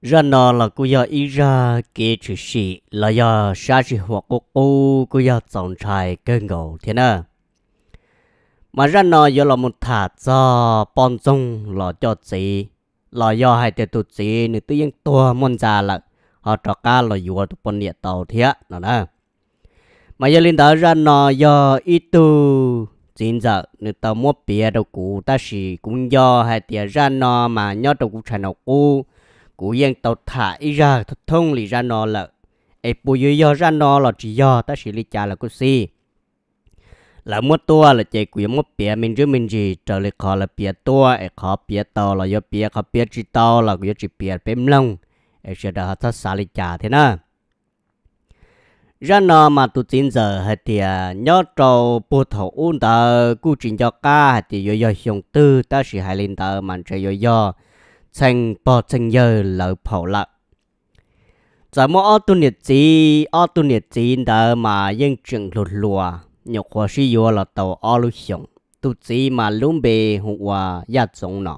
Zaj no los kuj yog ib zaj kev tshwm sim los yog sab sij huam qub qub kuj yog txaus ntshai kawg nkaus thiab na. Mas zaj no yuav los mus tham txog poj ntxoog los coj txiv, los yog hais tias tus txiv nws twb yeej tuag muaj ntxa lawm, ho rov qab los yuav tus poj niam tau thiab no na. Mas yog li ntawd zaj no yog ib tug txiv ntxawm nws tau muab piav rau kuv, tab sis kuv nco hais tias zaj no mas nyob rau kuv tshais nraum qub, kuv yeej tau tham ib zaj thooj li zaj no lawm. Es puas yuav yog zaj no los tsis yog, tab sis li cas los kuj xij, lawv muab tuaj lawm ces kuv yuav muab piav me ntsis me ntsis raws li qhov lawv piav tuaj, es qhov piav tau los yuav piav, qhov piav tsis tau los kuv yuav tsis piav peb mloog, es sawv daws ho txhob xav li cas thiab na. Zaj no mas tus txiv ntxawm hais tias nyob rau puag thaum ub ntawd kuj tsis nco qab hais tias yuav yog xyoo twg, tab sis hais li ntawd mas ntshe yuav yog txheej pog txheej yawg lawv phaum lawm. Txawm muaj ob tug niam txiv, ob tug niam txiv ntawd mas yeej tseem hluas hluas, nyuam qhuav sib yuav los tau ob lub xyoos. Tus txiv mas lub npe hu ua Yaj Txoov no.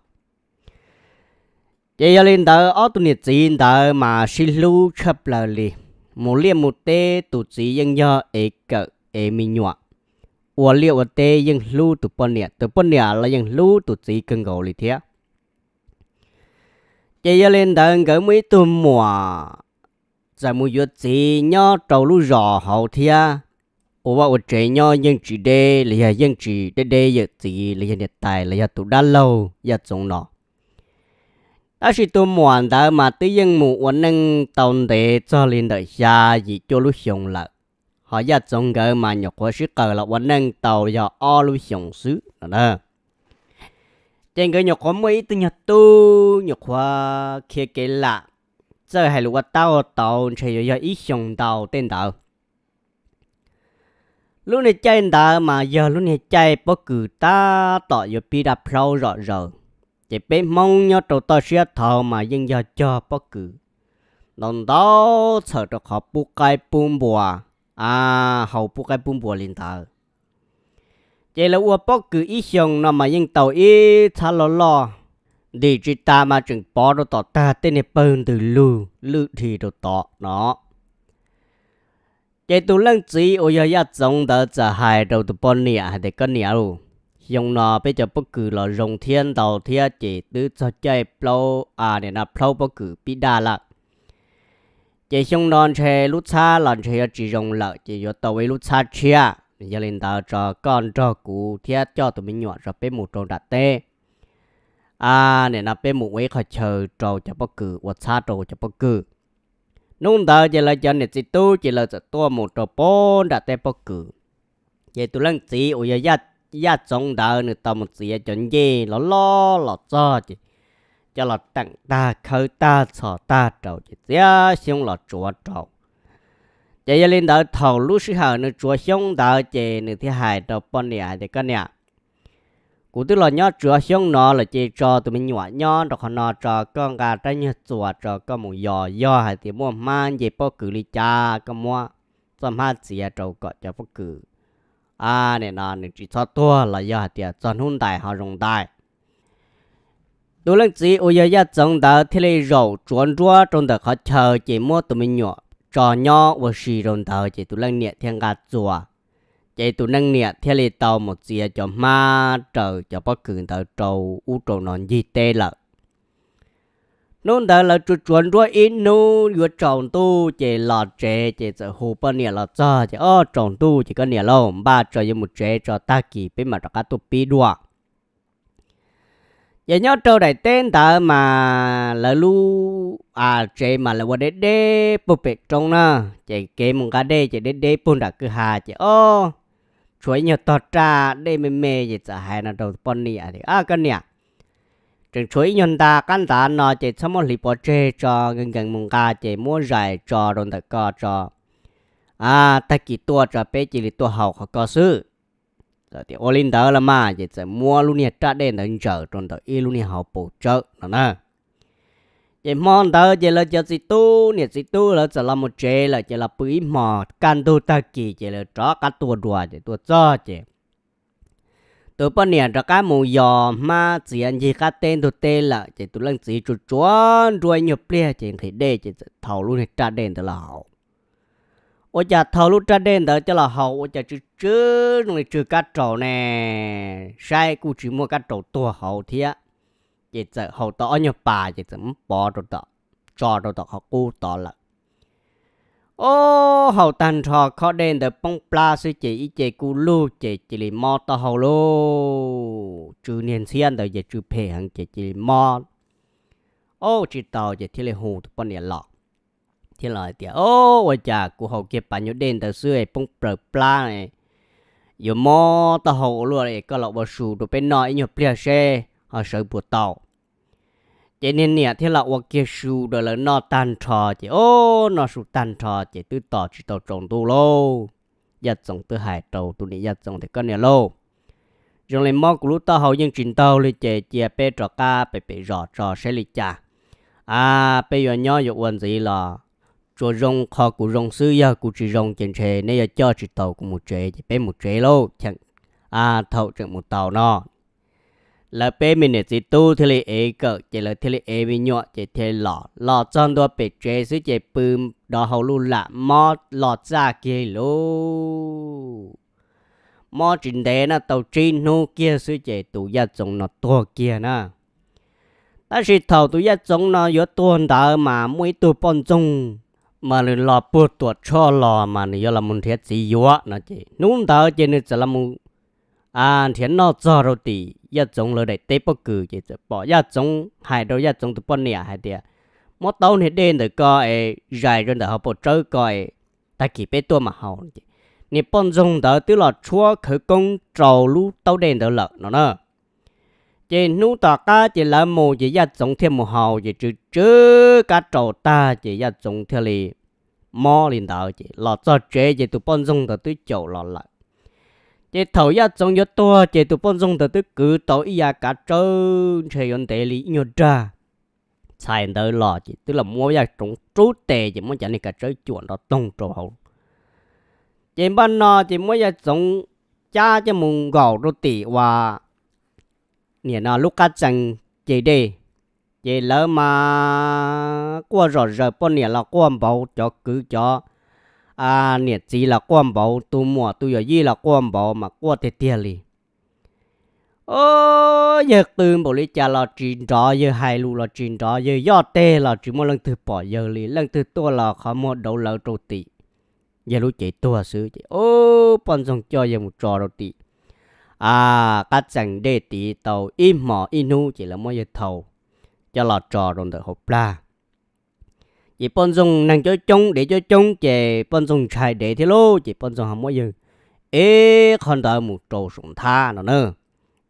Ces yog li ntawd ob tug niam txiv ntawd mas sib hlub tshaj plaws li. Mus liaj mus teb tus txiv yeej yog ev kawm ev me nyuam, ua liaj ua teb yeej hlub tus poj niam, tus poj niam los yeej hlub tus txiv kawg nkaus li thiab. Ces yog li ntawd nkawd muaj ib tug muam txawm mus yuav txiv nyob rau lub zos hauv thiab, ua vaj ua tsev nyob yeej tsis deb los yog yeej tsis deb deb yawm txiv los yog niam tais los yog tus dab laug Yaj Txoov no. Tab sis tus muam ntawd mas twb yeej mus ua neej tau ntev txog li ntawm xya yim cuaj lub xyoo lawm, ho Yaj Txoov nkawd mas nyuam qhuav sib qawm los ua neej tau yog ob lub xyoos xwb no na. Ces nkawd nyuam qhuav muaj ib tug nyuag tub nyuam qhuav khiav kev lam, txawj hais lus ua tab ua tauv, ntshe yuav yog ib xyoos ntau tej ntawd. Lub niag caij ntawd mas yog lub niag caij pob kws tab tom yuav pib daj plhaub zom zaws. Ces peb Hmoob nyob rau toj siab thaud mas yeej yog cog pob kws ntau ntau txhawm rau qhov pub qaib pub npua, a, haus pub qaib pub npua li ntawd. Ces lawv ua pob kws ib xyoos no mas yeej tau ib txhab loj loj, ntim tsis tas mas tseem pov rau tom tag tej niag pawg ntws lug lwj dhi rau tod no. Ces tus leej txiv uas yog Yaj Txoov ntawd txawm hais rau tus poj niam hais tias, Koj niam lauj, xyoo no peb cov pob kws los zoo thiab ntau thiab ces twb txog caij plaub, a, nim no plhaub pob kws pib daj lawm. Ces xyoo no ntshe lub txhab los ntshe yuav tsis zoo lawm, ces yuav tau ua ib lub txhab tshiab. Yog li ntawd tso koj nrog kuv thiab coj tus me nyuam tso peb mus rau nram teb, a, nim no peb mus ua ib qho chaw rau cov pob kws, ua txhab rau cov pob kws. Hnub ntawd ces lawv cov niam txiv tub ces lawv txawm tuaj mus rau pem nram teb pob kws. Ces tus leej txiv uas yog Yaj Txoov ntawd nws tau mus txiav cov ncej loj loj los txog ces coj los teem tag khawb tag txhos tag rau ces txiav xyoob los tsuav rau. Ces yog li ntawd thaum lub sij hawm nws tsuav xyoob ntawd ces nws thiaj hais rau poj niam hais tias, Koj niam, kuv twb los nyob tsuav xyoob no lawm ces tso tus me nyuam nyob rau qhov no tso, koj nqa rab nyuag txuas tso koj mus yos, yog hais tias muaj hmab nce pob kws li cas koj muab txoj hmab txiav rau kom cov pob kws, a, nim no nws tsis txhob tuag los yog hais tias txog hnub ntais ho zoo ntais. Tus leej txiv uas yog Yaj Txoov ntawd thiaj li zaum tsuav nruab rau ntawm qhov chaw ces muab tus me nyuam tso nyob ua si rau ntawd ces tus leej niam thiaj nqa txuas. Ces tus leej niam thiaj li tau mus txiav cov hmab raws cov pob kws ntawd rau ub rau no ncig teb lawm. Hnub ntawd lawv tsuav tsuav nruab ib hnub yuav tsaus ntuj ces los tsev ces txawm hu poj niam los txog ces, Ob, tsaus ntuj ces koj niam lauj, npaj tso yuav mus tsev tso, tag kis peb mam rov qab tuaj pib dua. Ces nyob rau daim teb ntawd mas lawv lub, a, tsev mas lawv ua deb deb puag pem roob na, ces kev mus nqa dej ces deb deb puag nram kwj ha ces, ob, tshuav ib nyuag tog raj dej me me ces txawm hais no rau poj niam tias, Ab, koj niam, tseem tshuav ib nyuag nta qab ntawd no ces txhob muab hliv pov tseg tso, nkees nkees mus nqa ces muab zais tso rau ntawm ko tso, a, tag kis tuaj tso peb cia li tuaj haus qhov ko xwb. Txawm tias ua li ntawd los mas ces txawm muab lub niag raj dej ntawd ntsaws rau ntawm ib lub niag hauv paus tsawb no na. Ces hmo ntawd ces lawv cov txiv tub niam txiv tub lawv txawm los mus tsev lawm ces los pw ib hmos, kaj ntug tag kis ces lawv rov qab tuaj dua ces tuaj txog ces tus poj niam rov qab mus yos hmab txiav ncig qab teb ntug teb lawm ces tus leej txiv tsuas tsuav nruab ib nyuag pliag ces nqhis dej ces txawm thau lub niag raj dej ntawd los haus. Ua cas thau lub raj dej ntawd coj los haus ua cas tsw tsw zoo li tsw kab raus ne, saib kuj tsis muaj kab raus tuag hauv thiab. Ces txawm haus tau ob nyuag pas ces txawm muab pov rau tom, tso rau tom qhov qub tod lawm. Ob, haus tag nrho khob dej ntawd poob plab xwb ces ib ce kuj lug ces cia li mob taub hau lauj. Tsw niag ntxhiab ntawd ces tsw phem heev ces cia li mob. Ob, tsis tau ces thiaj li hu tus poj niam los, thiab los hais tias, Ob, ua cas kuv haus kiag pas nyuag dej ntawd xwb es poob plaws plab, yuav mob taub hau ua luaj, koj los ua su rau peb noj ib nyuag pliag seb ho sawv puas tau. Ces niag niam thiaj los ua kiag su rau lawv noj tag nrho ces, ob, noj su tag nrho ces twb tos tsis tau tsaus ntuj lauj. Yaj Txoov twb hais rau tus niam Yaj Txoov tias, Koj niam lauj, zoo li mob kuv lub taub hau yeej tsis ntaug li ces cia peb rov qab pem pem zos tso saib li cas. A, peb yuav nyob yuav ua ntxiv los tsuas zoo qhov kuv zoo xwb, yog kuv tsis zoo ces ntshe neb yuav coj tsis tau kuv mus tsev ces peb mus tsev lauj, cheem, a, thaum tseem mus tau no. Lawv peb me niam txiv tub thiaj li ev kawm ces lawv thiaj li ev me nyuam ces thiaj li los, los txog ntua pem tsev xwb ces pw dov hauv luj lam mob los txaj kiag lauj. Mob tsis ntev na, tau tsib hnub kiag xwb ces tus Yaj Txoov no tuag kiag na. Tab sis thaum tus Yaj Txoov no yuav tuag ntawd mas muaj ib tug poj ntxoog mas nws los puag Tuam Tshoj los mas nws yuav los mus nrhiav txiv yuav no ces hnub ntawd ces nws txawm los mus nrhiav noj txog rau tim Yaj Txoov lawv daim teb pob kws ces txawm pom Yaj Txoov hais rau Yaj Txoov tus poj niam hais tias, Muab taub niag dej ntawm ko es zais rau ntawm hauv paus tsawb ko es tag kis peb tuaj mam haus. Niag poj ntxoog ntawd twb los tshuab khawv koob rau lub taub dej ntawd lawm no na. Ces hnub tom qab ces lawv mus ces Yaj Txoov thiaj mus haus ces tsw tsw kab raus tag ces Yaj Txoov thiaj li mob li ntawd ces los txog tsev ces tus poj ntxoog ntawd twb caum los lawm. Ces thaum Yaj Txoov yuav tuag ces tus poj ntxoog ntawd twb kwv tau ib yav kav tsawb ntshe yuav ntev li ib nyuag dag txhais ntawd los ces twb los muab Yaj Txoov rub tes ces muab cov niag kav tsawb cuam nrov toog rau hauv. Ces npaj no ces muab Yaj Txoov cab coj mus nkaum rau tim uas nim no lub qab txee ce dej. Ces lawv mas quaj zom zaws, poj niam los quaj npaum, cov kwv cov niam txiv los quaj npaum, tus muam tus yawm yij los quaj npaum mas quaj tiag tiag li. Ob, yawg qw npaum li cas los tsis nrov, yawg hais lus los tsis nrov, yawg yoj teg los tsis muaj leej twg pom yawg li, leej twg tuaj los qhov muag dauv lawv rau tim yawg lub cev tuag xwb. Ces ob, poj ntxoog coj yawg mus tso rau tim a qab txee dej tid tau ib hmos ib hnub ces lawv muab yawg thau coj los tso rau ntawm hauv plag. Ces poj ntxoog neeg coob coob dev coob coob ces poj ntxoog ntshai dev thiab lauj, ces poj ntxoog ho muab yawg ev qhov ntawd mus rau saum nthab no na.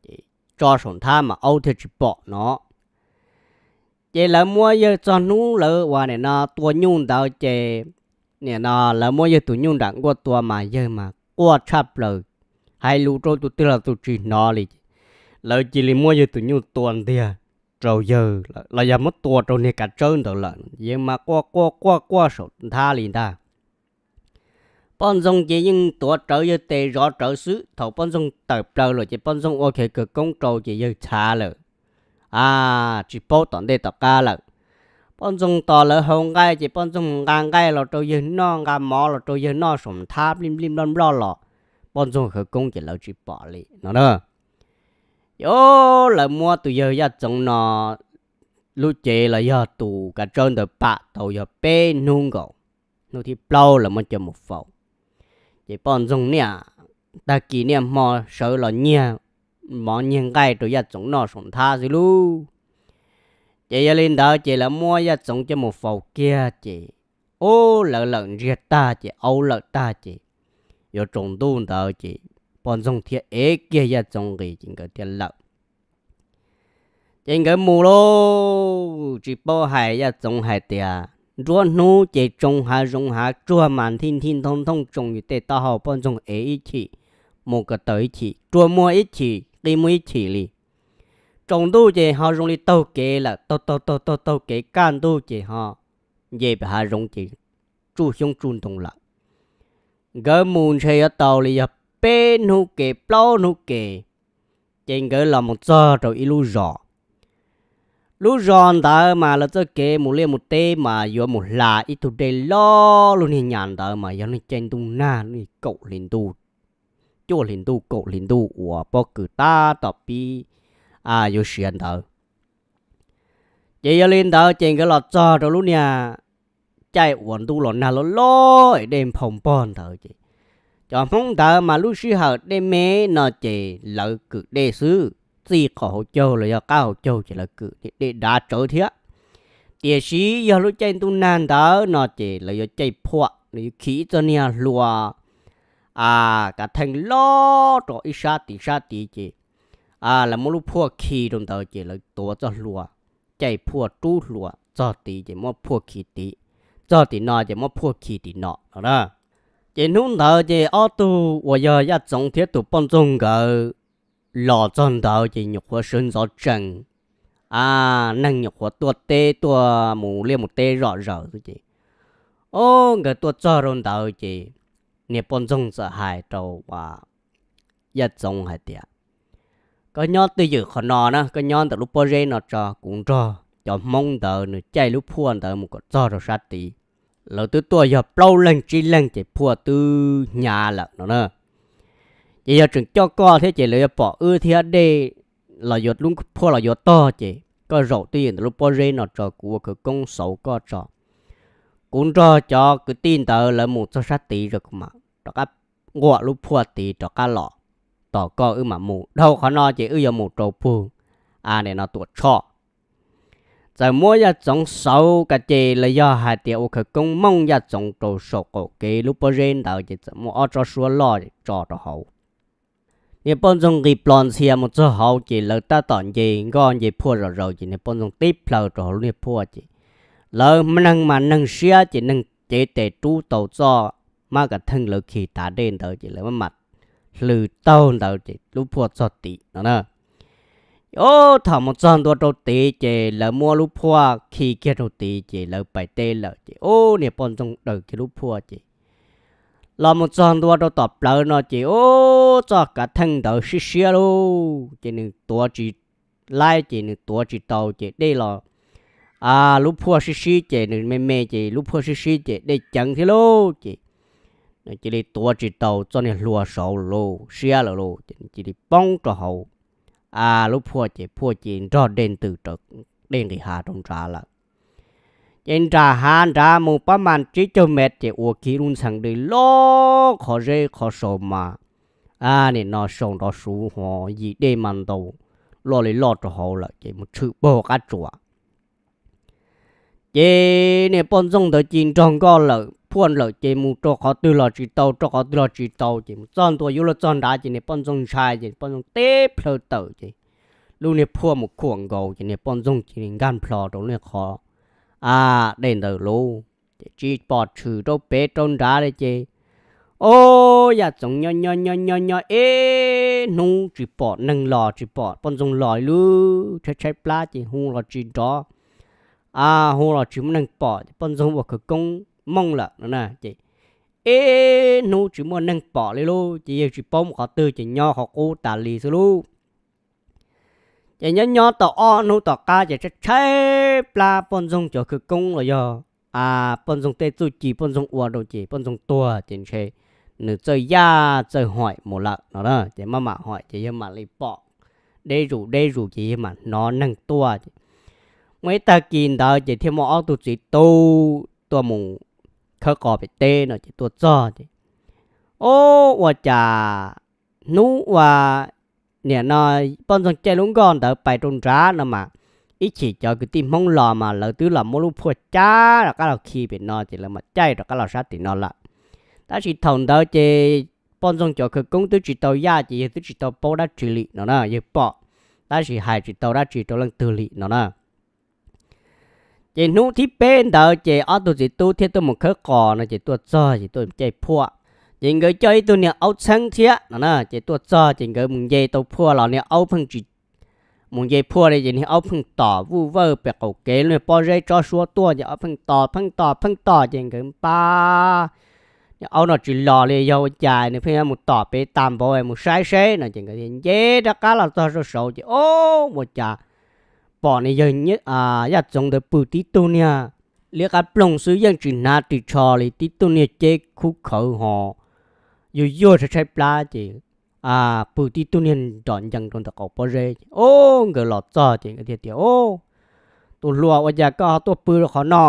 Ces tso saum nthab mas aub thiaj tsis pom no. Ces lawv muab yawg txog hnub lawv uas nim no tua nyuj ntawd ces nim no lawv muab yawg tus nyuj nram nkuaj tua mas yawg mas quaj tshaj plaws, hais lus rau tus twg los tus tsis hnov li. Lawv cia li muab yawg tus nyuj tua ntiag rau yawg los yog muab tua rau niag kav tsawb ntawd lawm, yawg mas quaj quaj quaj quaj saum nthab li ntag. Poj ntxoog ces yeej tuav rawv yawg tes zov rawv xwb, thaum poj ntxoog tawm plaws lawm ces poj ntxoog ua khawv koob rau ces yawg txhav lawm, a, tsis paub tom ntej tom qab lawm. Poj ntxoog tos lawv hau nqaij ces poj ntxoog nqa nqaij los rau yawg noj, nqa mov los rau yawg noj saum nthab plij nplij nploj nploj los poj ntxoog khawv koob ces lawv tsis pom li no na. Ces lawv muab tus yawg Yaj Txoov no lub cev los yog tus kav tsawb ntawd pam tau yog peb hnub nkaus, hnub thib plaub lawv muab coj mus faus. Ces poj ntxoog niaj tag kis niaj hmo sawv los nyiag mov nyiag nqaij rau Yaj Txoov noj saum nthab xwb lauj. Ces yog li ntawd ces lawv muab Yaj Txoov coj mus faus kiag ces, ub, lawv lawm ntsiag tag ces aub lawm tag ces yuav tsaus ntuj ntawd ces poj ntxoog thiaj ev kiag Yaj Txoov nqis ces nkawd thiaj lawm. Ces nkawd mus lauj, tsis paub hais, Yaj Txoov hais tias nruab hnub ces tsoo hav zoov hav tsuag mas nthi nthi nthooj nthooj tsoo yus tej taub hau, poj ntxoog ev ib chim, mus ko taw ib chim, ruaj muaj ib chim, qi muaj ib chim li. Tsaus ntuj ces ho zoo li taug kev lawm, taug taug taug taug taug kev kaj ntug ces ho nce pem hav zoov ces tsuj xyoob tsuj ntoo lawm. Nkawd mus ntshe yuav tau li yog peb hnub kev plaub hnub kev, Ces nkawd los mus txog rau ib lub zos. Lub zos ntawd mas lawv txoj kev mus liaj mus teb mas yuav mus hla ib tug dej loj, lub niag nyas ntawd mas yog lub caij ntuj nag, lub niag kaum hli ntuj, cuaj hli ntuj kaum hli ntuj uas pob kws tab tom pib yuav siav ntawd. Ces yog li ntawd ces nkawd los txog rau lub niag caij uas ntuj los nag loj loj es dej nphau npog ntawd ces cov Hmoob ntawd mas lub sij hawm dej me no ces lawv kwm dej xwb, txij qhov hauv caug los yog qab hauv caug ces lawv kwm dej dav tsawv thiab. Tiam sis yog lub caij ntuj nag ntawd no ces lawv yuav caij phuam, lawv yuav khi ib txoj niag hlua kav theej loj rau ib sab tid sab tid ces lawv muab lub phuaj khi rau ntawd ces lawv tuav txoj hlua, caij phuaj rub hlua txog tid ces muab phuaj khi tid, txog tim no ces muab phuaj khi tim no no. Ces hnub ntawd ces ob tug uas yog Yaj Txoov thiab tus poj ntxoog nkawd los txog ntawd ces nyuam qhuav sawv ntxov tsees, neeg nyuam qhuav tuaj teb tuaj mus liaj mus teb zom zaws xwb ces, o, nkawd tuaj txog rau ntawd ces niag poj ntxoog txawm hais rau Yaj Txoov hais tias, koj nyob twj ywm qhov no na, koj nyob ntawm lub pob zeb no tso, kuv nrog cov Hmoob ntawd nws caij lub phuaj ntawd mus kom txog rau sab tid. Lawv twb tuaj yog plaub leeg tsib leeg ces phuaj twb hnyav lawm no na. Ces yog tseem coj koj thiab ces lawv yuav pom wb thiab dej los yuav, lub phuaj los yuav tog ces koj zaum twj ywm ntawm lub pob zeb no tso, kuv ua khawv koob xauv koj tso. Kuv nrog cov kwv tij ntawd lawv mus txog sab tid tso kuv mam rov qab nquam lub phuaj tid rov qab los tos koj wb mam mus. Dhau qhov no ces wb yuav mus rau pug, a, nim no Tuam Tshoj. Txawm muab Yaj Txoov xauv kas ces los yog hais tias ua khawv koob mooj Yaj Txoov rau saum qaum kev lub pob zeb ntawd ces txawm muaj ob tsob suab loj tso rau hauv. Niag poj ntxoog nqis plos ntxhias mus txog hauv ces lawv tab tom nce nkoj nce phuaj zom zaws ces niag poj ntxoog tib plhaw rau hauv lub niag phuaj ces lawv neeg mas neeg siab ces neeg cev tes rub tau txoj mab kav theej lawv khi tav dej ntawd ces lawv maj mam hlwv taug ntawd ces lub phuaj txog tid no na. Ob, thaum mus txog ntua rau tid ces lawv muab lub phuaj khi kiag rau tid ces lawv pais teb lawm ces, ub, niag poj ntxoog daws kiag lub phuaj ces los mus txog ntua rau tom plawv no ces, ub, txoj kav theej ntawd siab siab lauj ces nws tuav tsis laib ces nws tuav tsis tau ces dej los, a, lub phuaj sib sib ces nws me me ces lub phuaj sib sib ces dej ceev thiab lauj ces nws cia li tuav tsis tau txoj niag hlua saud lawm lauj, siab lawm lauj ces nws cia li poob rau hauv, a, lub phuaj ces phuaj ces nrog dej ntws raws dej nqis hav rau nrad lawm. Ces nram hav nrad mus pab mas tsib caug mev ces ua kiag lub ntxhee dej loj, qhov zeb qhov saud mas, a, nim no saud nrov suv hov yim dej mas ntaus loj li loj rau hauv lawm ces mus tshwm puag qab tsuas. Ces niag poj ntxoog ntawd cia li nrog nkoj lawm phuaj lawm ces mus rau qhov twg los tsis tau, rau qhov twg los tsis tau ces mus txog ntua yuav luag txog nrad ces niag poj ntxoog ntshai ces poj ntxoog tib plhaw tawm ces lub niag phuaj mus khuam nkaus ces niag poj ntxoog cia li nkag nplho rau lub niag qhov, a, dej ntawd lauj. Ces tsis pom tshwm rau pem rau nrad li ces, o, Yaj Txoov nyob nyob nyob nyob nyob ib hnub tsis pom neeg los tsis pom poj ntxoog los li lauj, tshaib tshaib plab ces hu los tsis nrov, a, hu los tsis muaj neeg pom ces poj ntxoog ua khawv koob mooj lawm no na ces ib hnub tsis muaj neeg pom li lauj ces yawg tsis paub mus qhov twg ces nyob qhov qub tas li xwb lauj. Ces nyob nyob tau ob hnub tom qab ces tshaib tshaib plab poj ntxoog cov khawv koob los yog, a, poj ntxoog tej txuj ci poj ntxoog ua rau ces poj ntxoog tuag ces ntshe nws txawj yaj txawj hoim mus lawm no na ces maj mam hoim ces yawg mam li pom deb zus deb zus ces yawg mam hnov neeg tuaj ces muaj ib tag kis ntawd ces thiaj muaj ob tug txiv tub tuaj mus khawb qos pem teb no ces tuaj txog ces, o, ua cas hnub uas nim no poj ntxoog caij lub nkoj ntawd pais rau nrad no mas ib chim cov kwv tij Hmoob los mas lawv twb los muab lub phuaj cab rov qab los khi pem no ces lawv mam caij rov qab los sab tim no lawm. Tab sis thaum ntawd ces poj ntxoog cov khawv koob twb tsis tau yaj ces yawg twb tsis tau paub dab tsi li no na, yawg pom tab sis hais tsis tau dab tsi rau leej twg li no na. Ces hnub thib peb ntawd ces ob tug txiv tub thiaj tuaj mus khawb qos no ces tuaj txog ces tuaj caij phuaj. Ces nkawd coj ib tug niag aub txheeb thiab no na ces tuaj txog ces nkawd mus nce tau phuaj los niag aub pheej tsis, mus nce phuaj li ces niag aub pheej tom vuj vawj pem qaum kev lub niag pob zeb tsob suab tuaj ces aub pheej tom pheej tom pheej tom ces nkawd pab Aub no tsis los li yog ua cas, nws pheej yuav mus tom pem tag npaum, mus saib seb no. Ces nkawd thiaj nce rov qab los txog rau saud ces, o, ua cas pom nws yawg Yaj Txoov ntawd pw tib tug niag liab qab ploog xwb, yeej tsis hnav ris tsho li, tib tug niag ceb khub khawv ho yuag yuag tshaib tshaib plab ces pw tib tug niag nrom ncees rau ntawm qaum pob zeb. Ces o, nkawd los txog ces nkawd thiaj tias, o, tus hluas, ua cas koj ho tuaj pw rau qhov no?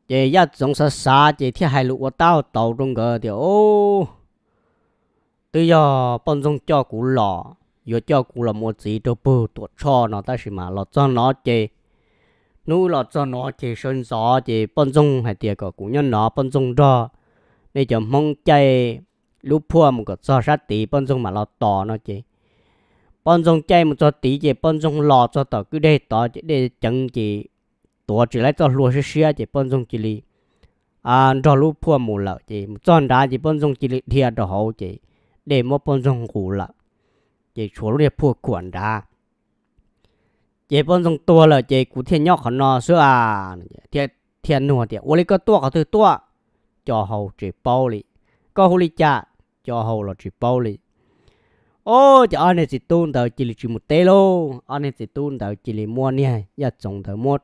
Ces Yaj Txoov xav xav ces thiaj hais lus ua tab ua tauv rau nkawd tias, o, twb yog poj ntxoog coj kuv los, yuav coj kuv los mus ua txiv rau pug Tuam Tshoj no, tab sis mas los txog no ces, hnub los txog no ces sawv ntxov ces poj ntxoog hais tias kom kuv nyob no, poj ntxoog nrog nej cov Hmoob caij lub phuaj mus kom txog sab tid, poj ntxoog mam los tos no ces poj ntxoog caij mus txog tid ces poj ntxoog los txog tom kwj deg tod ces dej ceev ces tuav tsis laib txoj hlua siab siab ces poj ntxoog cia li nrog lub phuaj mus lawm. Ces mus txog nrad ces poj ntxoog cia li dhia rau hauv ces dej muab poj ntxoog nqus lawm, ces tshuav lub niag phuaj khuam nrad. Ces poj ntxoog tuag lawm ces kuv thiaj nyob qhov no xwb a. Thiaj nug tias, ua li koj tuaj qhov twg tuaj? Coj hau tsis paub li. Koj hu li cas? Coj hau los tsis paub li. O, ces ob niag txiv tub ntawd cia li tsis mus teb lauj. Ob niag txiv tub ntawd cia li muab niag Yaj Txoov ntawd muab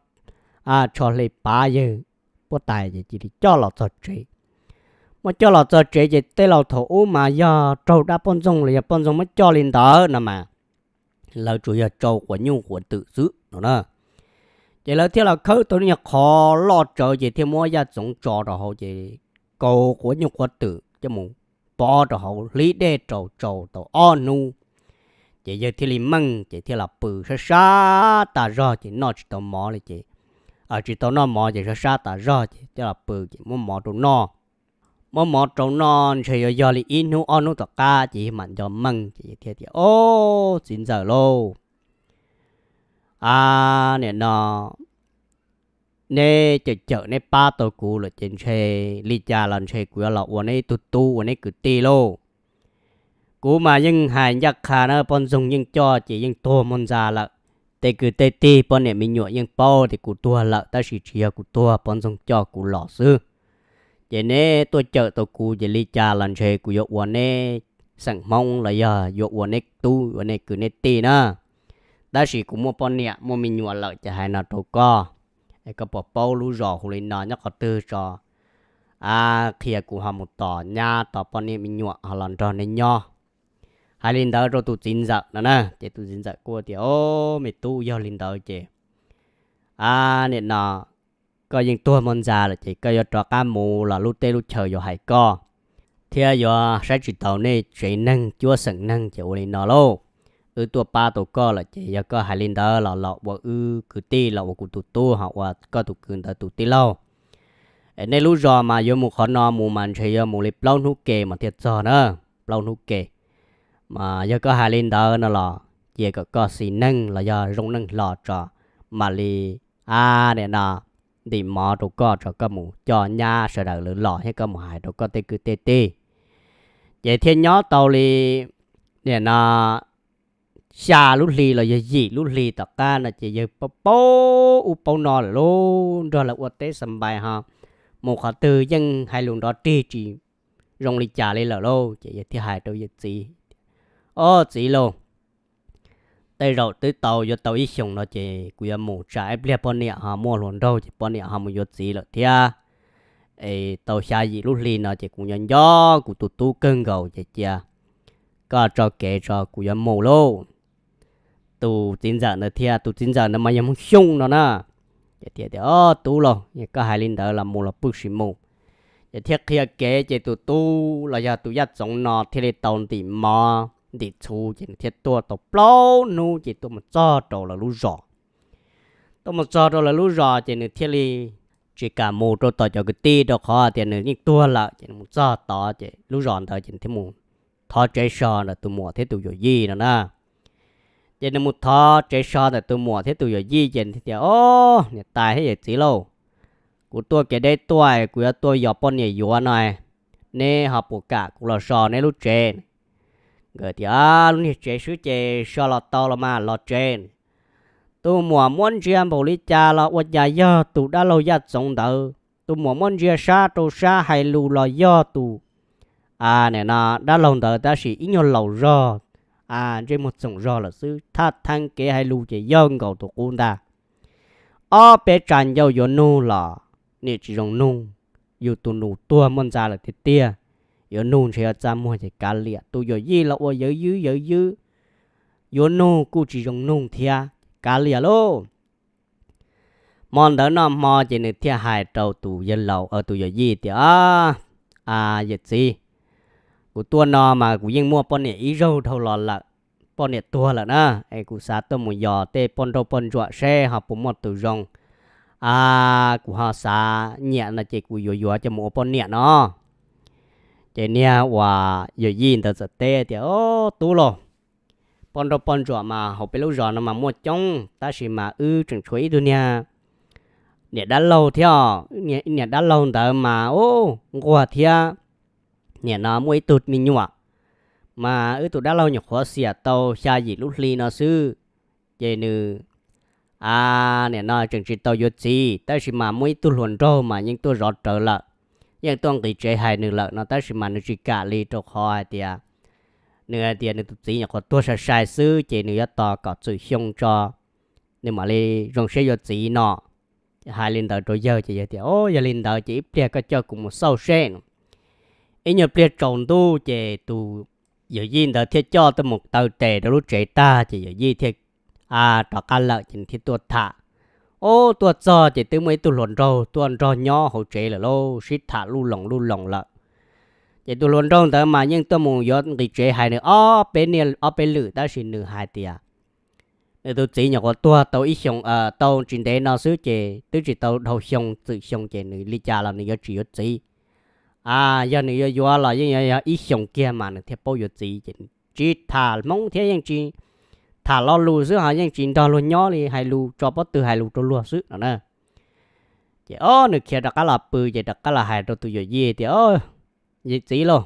tsho hle pav yawg puab tais ces cia li coj los txog tsev. Muab coj los txog tsev ces tej laus thaum ub mas yog raug dab poj ntxoog los yog poj ntxoog muab coj li ntawd no mas lawv tsuas yog tsau quav nyuj quav twm xwb no na. Ces lawv thiaj los khawb tau lub nyuag qhov loj tsawv ces thiaj muab Yaj Txoov tso rau hauv ces kaus quav nyuj quav twm coj mus pov rau hauv hlib dej rau tsau tau ob hnub. Ces yawg thiaj li meej ces thiaj los pw sab sab tas zog ces noj tsis tau mov li ces, tsis tau noj mov ces sab sab tas zog ces thiaj los pw ces muab mov rau noj. Muab mov rau noj ntshe yuav yog li ib hnub ob hnub tom qab ces yawg mam nco meej ces thiaj tias, o, txiv ntxawm lauj, a, nim no neb cawm cawm neb pab tau kuv lawm ces ntshe li cas los ntshe kuv yuav los ua neb ib tug tub ua neb kwv tij lauj. Kuv mas yeej hais ncaj qha na, poj ntxoog yeej coj ces yeej tuag muaj ntxa lawm. Tej kwv tej tij poj niam me nyuam yeej paub tias kuv tuag lawm tab sis tsis yog kuv tuag, poj ntxoog coj kuv los xwb. Ces neb tuaj cawm tau kuv ces li cas los ntshe kuv yuav ua neb xeem Hmoob los yog yuav ua neb tub ua neb kwv neb tij na. Tab sis kuv muaj poj niam muaj me nyuam lawm ces hais no rau koj, es koj puas paub lub zos hu li no nyob qhov twg tso, a, qhia kuv ho mus tos nyab tos poj niam me nyuam ho los nrog neb nyob. Hais li ntawd rau tus txiv ntxawm no na, ces tus txiv ntxawm kuj tias, o, me tub, yog li ntawd ces, a, nim no koj yeej tuag muaj ntxa lawm ces koj yuav rov qab mus los lub teb lub chaw yuav hais koj, thiab yuav saib tsis taus nej tsev neeg cuab xeem neeg ces ua li no lauj. Wb tuaj pab tau koj lawm ces yog koj hais li ntawd los los ua wb kwv tij los ua kuv tus tub ho ua koj tus kwv ntawd tus tij laug. Es nej lub zos mas yuav mus qhov no mus mas ntshe yuav mus li plaub hnub ke mas thiaj txog na, plaub hnub ke. Mas yog koj hais li ntawd no los cia kom koj xis neej los yog zoo neej hlo tso, mam li, a, nim no ntim mov rau koj tso, koj mus coj nyab sawv daws lawv los thiab koj mus hais rau koj tej kwv tej tij. Ces thiaj nyob tau li nim no xya lub hli los yog yim lub hli tom qab no ces yawg paub ub paub no lawm lauj, nrog lawv ua teb xa npais ho mus qhov twg yeej hais lus nrov rig tsis zoo li cas li lawm lauj. Ces yawg thiaj hais rau yawg txiv, o, txiv lauj, tej zaum twb tau yuav tau ib xyoos no ces kuv yuav mus, tsam ib pliag poj niam ho muaj hluas nraug ces poj niam ho mus yuav txiv lawm thiab. Es tau xya yim lub hli no ces kuv nco nco kuv tus tub kawg nkaus ces cia koj tso kev tso kuv yuav mus lauj. Tus txiv ntxawm ntawd thiab, tus txiv ntxawm ntawd mas yog Hmoob Xyooj no na. Ces thiaj tias, o, tub lauj, koj hais li ntawd los mus los pw sim mus. Ces thiaj qhia kev ces tus tub los yog tus Yaj Txoov no thiaj li tau ntim mov ntim txhuv ces nws thiaj tuaj tau plaub hnub ces tuaj mus txog rau lawv lub zos. Tuaj mus txog rau lawv lub zos ces nws thiaj li tsis kam mus rau tom cov kwv tij rau qhov tias nws yeej tuag lawm ces nws mus txog tod ces lub zos ntawd ces nws thiaj mus thov tsev so ntawm tus muam thiab tus yawm yij no na. Ces nws mus thov tsev so ntawm tus muam thiab tus yawm yij ces nws thiaj tias, o, niam tais thiab yawm txiv lauj, kuv tuaj kev deb tuaj, kuv yuav tuaj yos poj niam yuav no, neb ho puas kam kuv los so neb lub tsev? Nkawd tias, lub niag tsev swb ces so los tau los mas, los tsev. Tus muam muab ntsia npaum li cas los ua cas yog tus dab laug Yaj Txoov ntawd. Tus muam muab ntsia sab rau sab hais lus los yog tus nim no dab laug ntawd tab sis ib nyuag laus zog, ntsej muag txoom zog lawm xwb, thaj theeb kev hais lus ces yog nkaus tus qub ntag. Ob peb tsa ncauj yuav nug los niam tsis zoo nug, yus tus nus tuag muaj ntxa lawm tiag tiag, yuav nug ntshe yuav txaj muag ces kav liam, tus yawm yij los ua yawv ywb yawv ywb, yuav nug kuj tsis zoo nug thiab, kav liam lauj. Hmo ntawd noj hmo ces nws thiaj hais rau tus yawg laus, tus yawm yij tias, yawm txiv, kuv tuaj no mas kuv yeej muaj poj niam ib zaug dhau los lawm, poj niam tuag lawm na, es kuv xav tuaj mus yos tej poj nrauj poj ntsuam seb ho puas muaj tus zoo, kuv ho xav nyiam no ces kuv yuav yuav coj mus ua poj niam no. Ces niag uas yawm yij ntawd txawm teb tias, Tub lauj, poj nrauj poj ntsuam mas hauv peb lub zos no mas muaj coob, tab sis mas wb tseem tshuav ib tug niag niam dab laug thiab, niam dab laug ntawd mas ub nquag thiab, nim no muaj ib tug me nyuam, mas wb tus dab laug nyuam qhuav xiam tau xya yim lub hli no xwb, ces nws nim no tseem tsis tau yuav txiv, tab sis mas muaj ib tug hluas nraug mas yeej tuaj zov rawv lawm, yeej tuaj nqis tsev hais nws lawm no, tab sis mas nws tsis kam li rau qhov hais tias nws hais tias nws tus txiv nyuam qhuav tuag sai sai xwb ces nws yuav tos kom txwm xyoo tso nws mam li zoo siab yuav txiv no. Hais li ntawd rau yawg ces yawg tias, Yog li ntawd ces ib pliag koj coj kuv mus xauj seb no. Ib nyuag pliag tsaus ntuj ces tus yawm yij ntawd thiaj coj tuaj mus taw tes rau lub tsev tag ces yawm yij thiaj rov qab lawm ces nws thiaj tuaj tham. Ub, tuaj txog ces twb muaj ib tug hluas nraug tuaj nrog nyob hauv tsev lawm lauj, sib tham luj loos luj loos lawm. Ces tus hluas nraug ntawd mas yeej tuaj mus yuav nqis tsev hais nws ob peb niaj ob peb lwm, tab sis nws hais tias nws tus txiv nyuam qhuav tuag tau ib xyoos, tau tsis ntev no xwb ces twb tsis tau dhau xyoo, txwm xyoo ces nws li cas los nws yuav tsis yuav txiv. Yog nws yuav yuav los yeej yuav yog ib xyoos kiag mas nws thiaj paub yuav txiv. Ces tsis tham Hmoob thiab yeej tsis tham lo lus xwb, ho yeej tsis nrog luag nyob li, hais lus tso pob tw hais lus rau luag xwb no na. Ces ob nws khiav rov qab los pw ces rov qab los hais rau tus yawm yij tias, Yawm txiv lauj,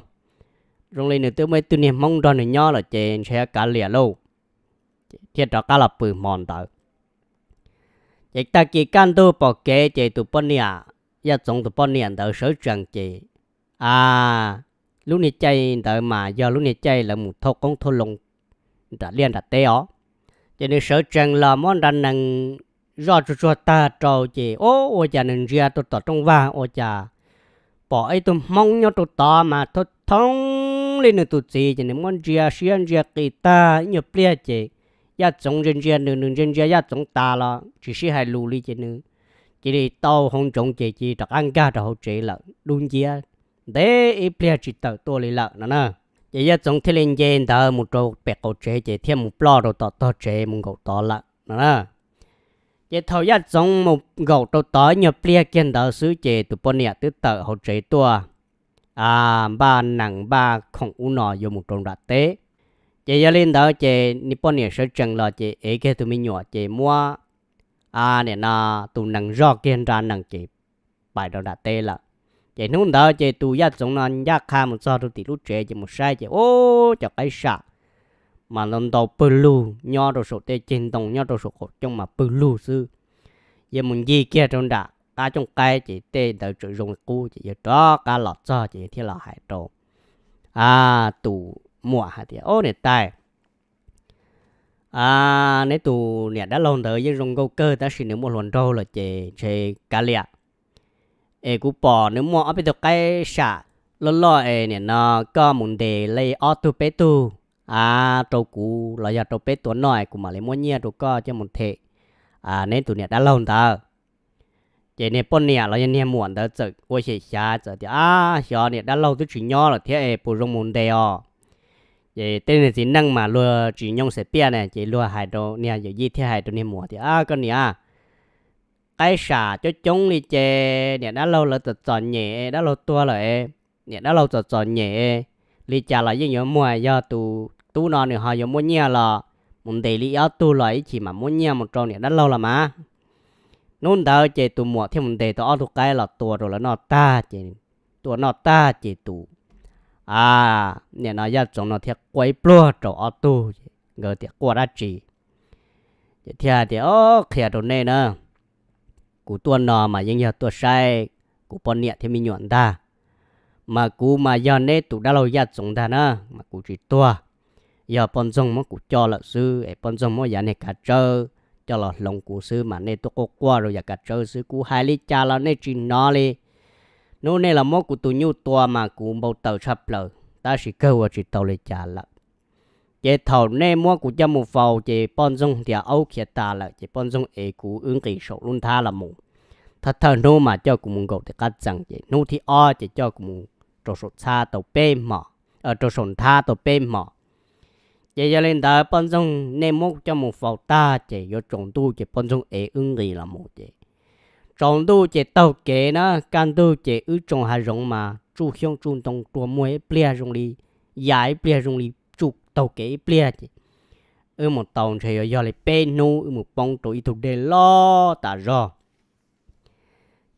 zoo li nws twb muaj ib tug niag Hmoob nrog nws nyob lawm ces ntshe yuav kav liam lauj. Thiaj rov qab los pw hmo ntawd. Ces tag kis kaj ntug pom kev ces tus poj niam, Yaj Txoov tus poj niam ntawd sawv tsees ces a, lub niag caij ntawd mas yog lub niag caij lawv mus thauj qoob thauj loo nram liaj nram teb os. Ces nws sawv tsees los muab nra nees zoj tsuag tsuag tag rau ces, Ub, ua cas nws ntsia rau tom rooj vag ua cas pom ib tug Hmoob nyob rau tod mas thoob li nws tus txiv. Ces nws muab ntsia siab ntsia qis tag ib nyuag pliag ces Yaj Txoov ntsia ntsia nws, nws ntsia ntsia Yaj Txoov tas los tsis sib hais lus li ces nws cia li tau hauv ntsoov ces cia li rov qab nkag rau hauv tsev lawm dub nciab, ntev ib pliag tsis tawm tuaj li lawm no na. Ces Yaj Txoov thiaj li nce ntawd mus rau pem qaum tsev ces thiaj mus ploj rau tom tog tsev mus nkaum tod lawm no na. Ces thaum Yaj Txoov mus nkaum rau tod ib nyuag pliag kiag ntawd xwb ces tus poj niam twb tawm hauv tsev tuaj npaj nees npaj khoom ub no yuav mus rau nram teb. Ces yog li ntawd ces nws poj niam sawv tsees los ces ev kiag tus me nyuam ces muab nim no tus nees zoj kiag nra nees ces pais rau nram teb lawm. Ces hnub ntawd ces tus Yaj Txoov no ncaj qha mus txog rau tim lub tsev ces mus saib ces ub, cov qaib sam mas ntau ntau pawg lug nyob rau saum tej ceg ntoo nyob rau saum qaum cooj mas pawg lug xwb. Yog mus ncig kiag rau nram qab cooj qaib ces tej ntawd tseem zoo li qub ces yog rov qab los txog ces thiaj los hais rau tus muam hais tias, Ub, niam tais, neb tus niam dab laug ntawd yeej zoo nkauj kawg tab sis nws muaj hluas nraug lawm ces ntshe kav liam. Es kuv pom nws muaj ob peb tug qaib sam loj loj es nim no koj mus ntes li ob tug peb tug rau kuv los yog rau peb tua noj es kuv mam li muab nyiaj rau koj coj mus them neb tus niam dab laug ntawd. Ces niag poj niam los yog niag muam ntawd txawm ua xyem xyav txawm tias, Ab, xyov niam dab laug twb tsis nyob lawm thiab es puas zoo mus ntes os? Ces tej niag txiv neej mas luag tsis nyoo xav piaj ne ces luag hais rau niag yawm yij thiaj hais rau niag muam tias, Koj niam, qaib sam coob coob li ces niam dab laug lawv txom txom nyem, dab laug tuag lawm, niam dab laug txom txom nyem, li cas los yeej yuav muag, yog tus tub no nws ho yuav muaj nyiaj los mus ntes li ob tug los ib chim mam muab nyiaj mus rau niam dab laug los mas. Hnub ntawd ces tus muam thiaj mus ntes tau ob tug qaib los tua rau lawv noj tag ces, tua noj tag ces tus nim no Yaj Txoov no thiaj quaj ib pluag rau ob tug ces nkawd tias, Quaj dab tsi? Ces thiaj tias, Qhia rau nej na, kuv tuaj no mas yeej yog tuaj saib kuv poj niam thiab me nyuam ntag. mas kuv mas yog neb tus dab laug Yaj Txoov ntag na, mas kuv tsis tuag. Yog poj ntxoog muab kuv coj lawm xwb es poj ntxoog muab yav niag kav tsawb coj los hloov kuv xwb mas nej tuaj quaj quaj rau yav kav tsawb xwb, kuv hais li cas los nej tsis hnov li. Hnub nej los muab kuv tus nyuj tua mas kuv npau taws tshaj plaws tab sis kawg ua tsis tau li cas lawm. Ces thaum nej muab kuv coj mus faus ces poj ntxoog tias aub khiav tas lawm ces poj ntxoog ev kuv wb nqis saum lub nthab los mus. Thawj thawj hnub mas coj kuv mus nkaum tim qab txee ces hnub thib ob ces coj kuv mus rau saum txhab tau peb hmos, rau saum nthab tau peb hmos. Ces yog li ntawd poj ntxoog nej muab kuv coj mus faus tag ces yuav tsaus ntuj ces poj ntxoog ev wb nqis los mus ces tsaus ntuj ces taug kev na, kaj ntug ces wb tsoo hav zoov mas tsuj xyoob tsuj ntoo rua muag ib pliag zoo li, ya ib pliag zoo li tsuj taug kev ib pliag ces wb mus tau ntshe yuav yog li peb hnub wb mus poob rau ib tug dej loj tas zog.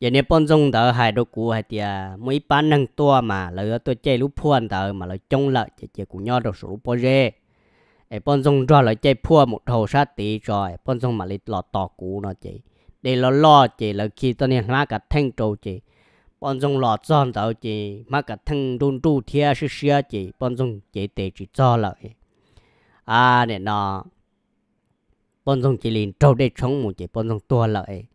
Ces niag poj ntxoog ntawd hais rau kuv hais tias muaj ib pab neeg tuaj mas lawv yuav tuaj caij lub phuaj ntawd mas lawv coob lawm ces cia kuv nyob rau saum lub pob zeb es poj ntxoog nrog lawv caij phuaj mus dhau sab tid tso es poj ntxoog mam li los tos kuv no ces dej loj loj ces lawv khi txoj niag hmab kav theej rau ces poj ntxoog los txog ntawd ces hmab kav theej nruj nruj thiab siab siab ces poj ntxoog cev tes tsis txog lawm. A, nim no poj ntxoog cia li raug dej tshoob mus ces poj ntxoog tuag lawm.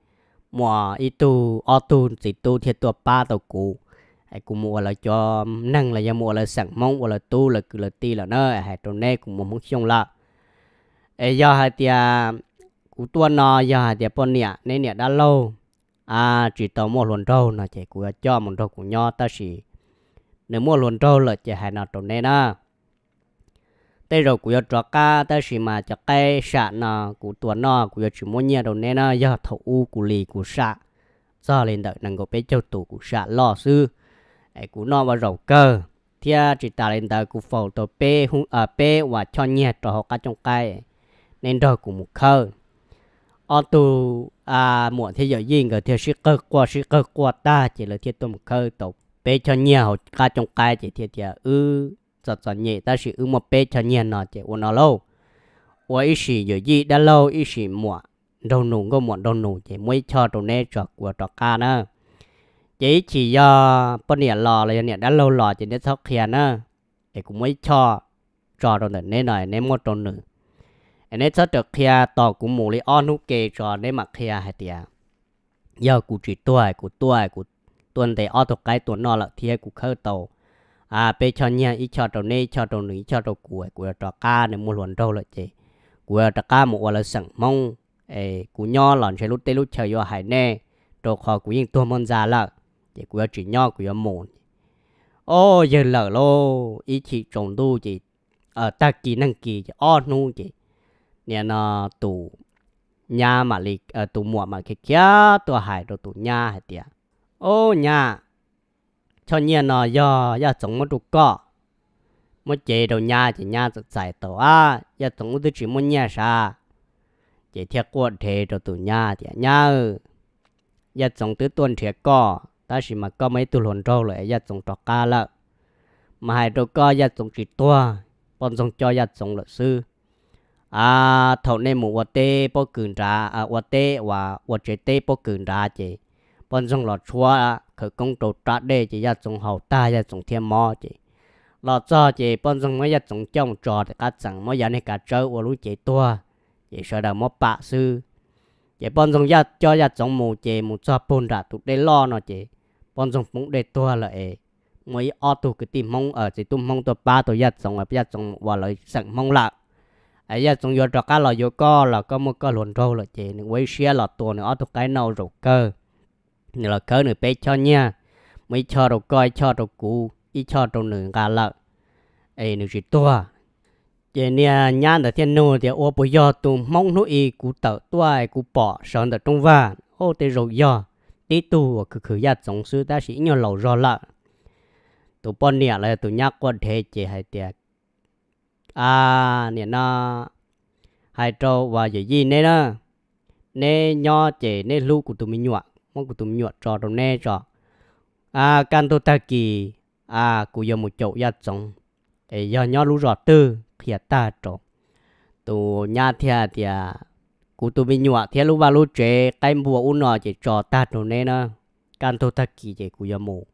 Muaj ib tug ob tug txiv tub thiaj tuaj pab tau kuv, kuv mus ua lawv cov neeg los yog mus ua lawv xeem Hmoob ua lawv tub lawv kwv lawv tij lawm na, hais rau neb kuv muaj Hmoob Xyooj lawm. Es yog hais tias kuv tuaj no yog hais tias poj niam neb niam dab laug tsis tau muaj hluas nraug no ces kuv yuav coj mus nrog kuv nyob tab sis nws muaj hluas nraug lawm ces hais no rau neb na. Tej zaum kuv yuav rov qab tab sis mas cov qaib sam no kuv tua noj kuv yuav tsis muab nyiaj rau neb na, yog thaum ub kuv li kuv sam txog li ntawm nees nkaum peb caug tus kuv sam loj xwb. Es kuv noj ua zaum kawg thiab tsis tas li ntawd kuv faus tau peb, peb uas choj nyiaj rau hauv qab cooj qaib, neb nrog kuv mus khawb. Ob tug muam thiab yawm yij nkawd thiaj sib qawg quaj sib qawg quaj tag ces lawv thiaj tuaj mus khawb tau peb choj nyiaj hauv qab cooj qaib ces thiaj tias wb txom txom nyem tab sis wb muaj peb choj nyiaj no ces ua no lauj, ua ib sim yawm yij dab laug ib sim muam nraug nus nkauj muam nraug nus ces muab ib choj rau neb tso kuv rov qab na. Ces ib chim yog poj niam los los yog niam dab laug los ces neb txhob qhia na, es kuv muab ib choj tso rau ntawm neb no neb muab rau nws. Es neb txhob rawm qhia, tos kuv mus li ob hnub ke tso neb mam qhia hais tias yog kuv tsis tuag kuv tuaj, kuv tuaj ntes ob tug qaib tua noj lawm thiab kuv khawb tau peb choj nyiaj, ib choj rau neb ib choj rau nws ib choj rau kuv, kuv yuav rov qab nws muaj hluas nraug lawm ces kuv yuav rov qab mus ua lawv xeem Hmoob. Es kuv nyob los ntshe lub teb lub chaw yuav hais nej, rau qhov kuv yeej tuag muaj ntxa lawm ces kuv yuav tsis nyob kuv yuav mus. Ob yawg lawm lauj, ib chim tsaus ntuj ces tag kis neeg kis ces ob hnub ces nim no tus nyab mam li, tus muam mam khiav khiav tuaj hais rau tus nyab hais tias, Ob nyab, choj nyiaj no yog Yaj Txoov muab rau koj. Muab cev rau nyab ces nyab txawm txais tau, A, Yaj Txoov wb twb tsis muaj nyiaj sav. Ces thiaj quaj dhev rau tus nyab tias, Nyab, Yaj Txoov twb tuaj nrhiav koj tab sis mas koj muaj ib tug hluas nraug lawm, Yaj Txoov rov qab lawm. Mas hais rau koj Yaj Txoov tsis tuag, poj ntxoog coj Yaj Txoov lawm xwb. A, thaum nej mus ua teb pob kws nrad, ua teb uas ua tsev teb pob kws nrad ces poj ntxoog los tshuab khawv koob rau rab dej ces Yaj Txoov haus tag Yaj Txoov thiaj mob ces los txog ces poj ntxoog muab Yaj Txoov coj mus tso tim qab txeem, muab yav niag kav tsawb ua lub cev tuag, ces sawv daws muab pam xwb. Ces poj ntxoog coj Yaj Txoov mus ces mus txog puag nram tus dej loj no ces poj ntxoog poob dej tuag lawm es muaj ib ob tug kwv tij Hmoob, txiv tub Hmoob tuaj pab tau Yaj Txoov, Yaj Txoov mus ua lawv xeem Hmoob lawm. Yaj Txoov yuav rov qab los yuav koj los koj muaj koj hluas nraug lawm ces nws ua ib siab los tua nws ob tug qaib noj zaum kawg. Nws los khawb nws peb choj nyiaj, muaj ib choj rau koj, ib choj rau kuv, ib choj rau nws nqa lawm, es nws tsis tuag. Ces niag nyab ntawd thiaj nug tias, Ua puas yog tus Hmoob hnub i kuv tawm tuaj kuv pom sawv ntawm rooj vag? Ub, tej zaum yog tib tug uas khwv khwv Yaj Txoov xwb tab sis ib nyuag laus zog lawm. Tus poj niam los yog tus nyab quaj dhev ces hais tias, A, nim no hais rau uas yawm yij neb na, neb nyob ces neb hlub kuv tus me nyuam, muab kuv tus me nyuam tso rau neb tso. Kaj ntug tag kis kuv yuav mus caum Yaj Txoov, es yog nyob lub zos twg qhia tag rau. Tus nyab thiaj tias, Kuv tus me nyuam thiab lub vaj lub tsev qaib npua ub no ces tso tag rau neb na, kaj ntug tag kis ces kuv yuav mus.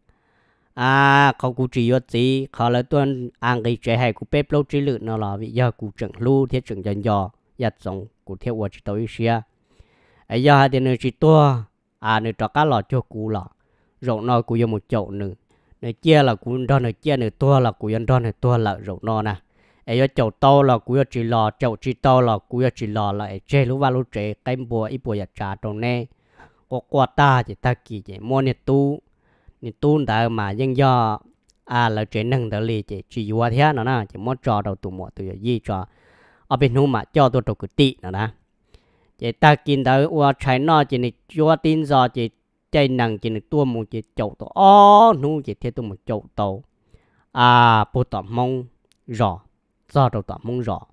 A, qhov kuv tsis yuav txiv qhov lawv tuaj a nqis tsev hais kuv peb plaub tsib lwm no los vim yog kuv tseem hlub thiab tseem nco nco Yaj Txoov, kuv thiaj ua tsis tau ib siab. Es yog hais tias nws tsis tuag, a, nws rov qab los cuag kuv los, zaum no kuv yuav mus caum nws. Nws ciaj los kuv nrog nws ciaj, nws tuag los kuv yuav nrog nws tuag lawm zaum no na. Es yuav caum tau los kuv yuav tsis los, caum tsis tau los kuv yuav tsis los lawm es tseg lub vaj lub tsev qaib npua ib puas yam tsav rau neb. Quaj quaj tag ces tag kis ces muab niag tub, niag tub ntawd mas yeej yog, a, lawv tsev neeg ntawd li ces tsis yuav thiab no na, ces muab tso rau tus muam tus yawm yij tso, ob peb hnub mam coj tuaj rau kwv tij no na. Ces tag kis ntawd ua tshais noj ces nws cuab tib ntxo ces caij nees ces nws tuaj mus ces caum tau ob hnub ces thiaj tuaj mus caum tau, a, puag tom Hmoob zos, txog rau tom Hmoob zos.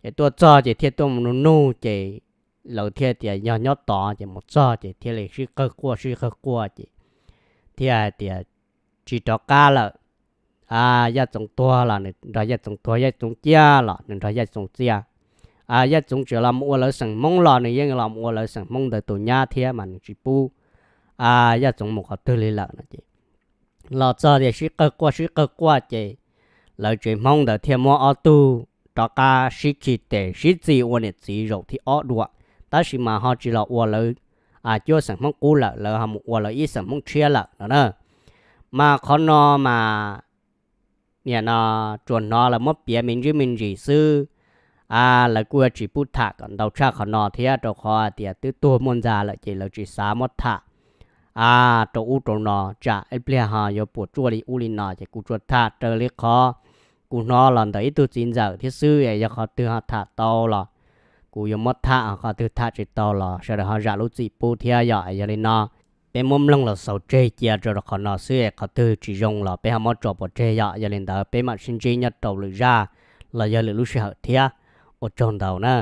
Ces tuaj txog ces thiaj tuaj mus nug nug ces lawv thiaj tias yog nyob tod, ces mus txog ces thiaj li sib qawg quaj sib qawg quaj ces thiaj hais tias tsis rov qab lawm. A, Yaj Txoov tuag los nws nrog Yaj Txoov tuag, Yaj Txoov ciaj los nws nrog Yaj Txoov ciaj. A, Yaj Txoov tseem los mus ua lawv xeem Hmoob los nws yeej los mus ua lawv xeem Hmoob ntawd tus nyab thiab mas nws tsis pub, a, Yaj Txoov mus qhov twg li lawm no ces los txog tias sib qawg quaj sib qawg quaj ces lawv tsev Hmoob ntawd thiaj muab ob tug rov qab sib khi tes sib txis ua niam txiv zaum thib ob dua, tab sis mas ho tsis los ua lawv, a, cuab xeem Hmoob qub lawm, lawv ho mus ua lawv ib xeem Hmoob tshiab lawm no na. Mas qhov no mas nim no tsuas hnov lawv muab piav me ntsis me ntsis xwb. A, lawv kuj yuav tsis pub tham kom ntau tshaj qhov no thiab, rau qhov hais tias twb tuag muaj ntxa lawm ces lawv tsis xav muab tham, a, rau ub rau no tsam ib pliag ho yuav puas tsuaj li ub li no, ces kuv tsuas tham raws li qhov kuv hnov los ntawm ib tug txiv ntxawm thiab xwb. Yog qhov twg ho tham tau los kuv yuav muab tham, qhov twg tham tsis tau los sawv daws ho zam lub txim pub thiab yom. Yog li no peb muab mloog los xaus tseg cia rau qhov no xwb, qhov twg tsis zoo los peb ho muab tso pov tseg yom. Yog li ntawd peb mam sib ntsib nyob rau lwm zaj los yog lwm lub sij hawm thiab. Ua tsaug ntau na.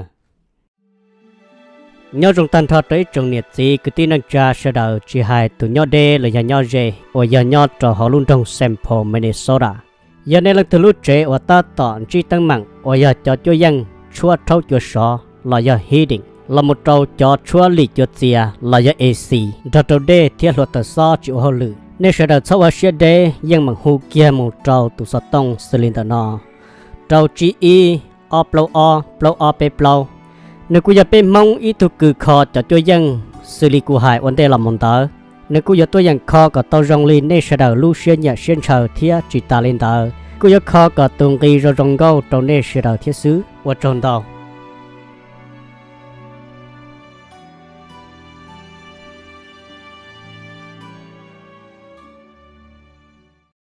Nyob zoo tag nrho rau ib tsoom niam txiv kwv tij neej tsa sawv daws, tsis hais tus nyob deb los yog nyob ze uas yog nyob rau hauv lub nroog Saint Paul, Minnesota. Yog nej leej twg lub tsev uas tab tom ntsib teeb meem uas yog cov cuab yeej tshuab rhaub cua sov los yog heating, los mus rau cov tshuab lim cua txias los yog A C, nrog rau dej thiab hlua taws xob tsis ua hauj lwm, nej sawv daws txhob ua siab deb, yeej meem hu kiag mus rau tus xov tooj xws li ntawm no: rau tsib ib, ob plaub ob, plaub ob peb plaub. Nws kuj yog peb Hmoob ib tug kws kho cov cuab yeej xws li kuv hais ua ntej los mus ntawd. Nws kuj yuav tuaj yeem kho kom tau zoo li nej sawv daws lub siab nyiam siab ntshaw thiab tsis tas li ntawd kuj yuav kho kom tus nqi zoo zoo nkauj rau nej sawv daws thiab xwb. Ua tsaug ntau.